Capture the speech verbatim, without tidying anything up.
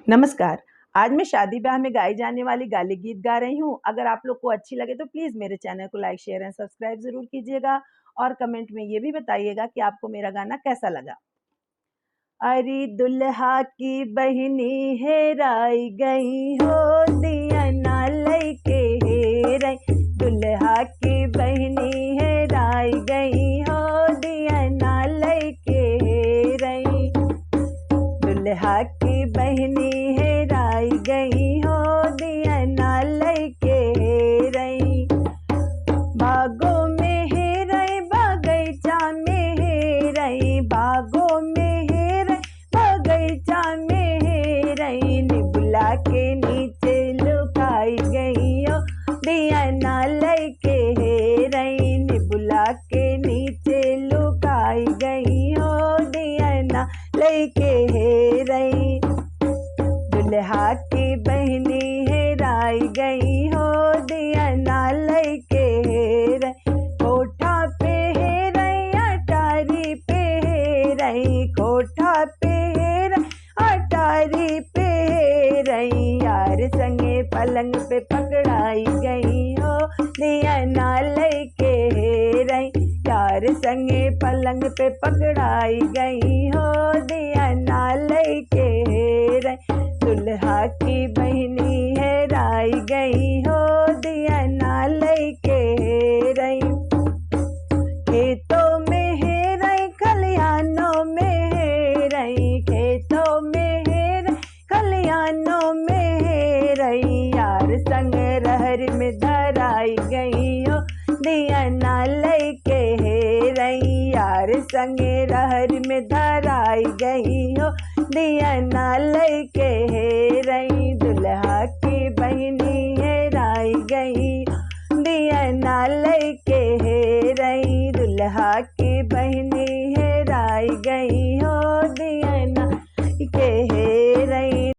नमस्कार, आज मैं शादी ब्याह में गाई जाने वाली गाली गीत गा रही हूँ। अगर आप लोग को अच्छी लगे तो प्लीज मेरे चैनल को लाइक, शेयर एंड सब्सक्राइब जरूर कीजिएगा और कमेंट में ये भी बताइएगा कि आपको मेरा गाना कैसा लगा। अरे दुल्हा की बहिनी हेराई गई हो, दिया ना लइके हेराई। दुल्हा की बहिनी हेराई गई हो, दिया ना लइके हेराई। दुल्हा की बहिनी हेराई गई हो, दिया ना लइके हेराई। बागों में हेराई, बगीचा में हेराई, बागों में हेराई, बगीचा में हेराई। निबुला के नीचे लुकाई गई हो, दिया ना लइके हेराई। निबुला के नीचे लुकाई गई हो, दिया ना लइके हेराई। दुल्हा की बहिनी हेराई गई हो, दिया ना लइके हेराई। कोठा पे हेराई, अटारी पे हेराई, कोठा पे हेराई, अटारी पे हेराई। यार संगे पलंग पे पकड़ाई गई हो, दिया ना लइके हेराई। यार संगे पलंग पे पकड़ाई गई हो, दिया ना लइके हेराई। दुल्हा की बहिनी हेराई गई हो, दिया ना लइके हेराई। खेतों में हेराई, खलिहानों में हेराई, खेतों में हेराई, खलिहानों में हेराई। यार संग रहर में धराई गई हो, दिया ना लइके हेराई। यार संग रहर में धराई गई हो, दिया ना लइके हेराई। दुल्हा की बहिनी हेराई गई, दिया ना लइके हेराई। दुल्हा की बहिनी हेराई गई